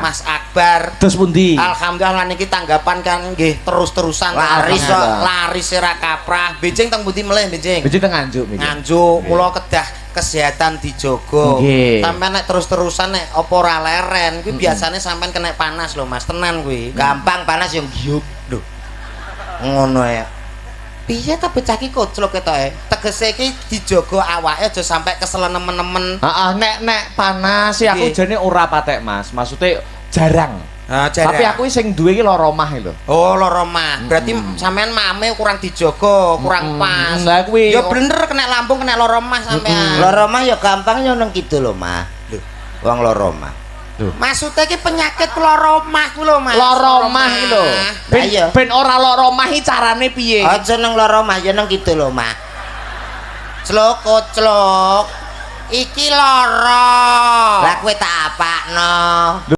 Mas Akbar. Terus pundi? Alhamdulillah lan iki tanggapan kan nggih terus-terusan. Laris kok. Laris ora kaprah. Benjing teng pundi melih benjing? Benjing teng Nganjuk niki. Nganjuk, mula kedah kesehatan dijogo. Nggih. Sampeyan nek terus-terusan nek apa ora leren, kuwi biasane sampean kena panas lho Mas, tenan kuwi. Gampang panas yang giyup. Lho, Ngono ya. Piye ta bocah ki koclok ketoke? Tegese iki dijogo awake aja sampe keselen nemen-nemen. Heeh, nek nek panas sih aku jane ora patek Mas. Maksudnya jarang. Ah, jarang. Tapi aku sing duwe iki lara omah lho. Oh, lara mah. Berarti sampean mame kurang dijogo, kurang pas. Lah kuwi. Ya bener kena lambung, kena lara mah sampean. Lara mah ya gampang ya nang kidul lho, Mah. Lho, wong lara mah. Maksudnya iki penyakit lara mah ku lho, Mas. Lara omah iki lho. Ben Lah iya. ben ora lara omah iki carane piye? Aja nang lara mah ya nang kidul lho, Mah. Clok koclok. Iki lara. Lah kowe tak apakno.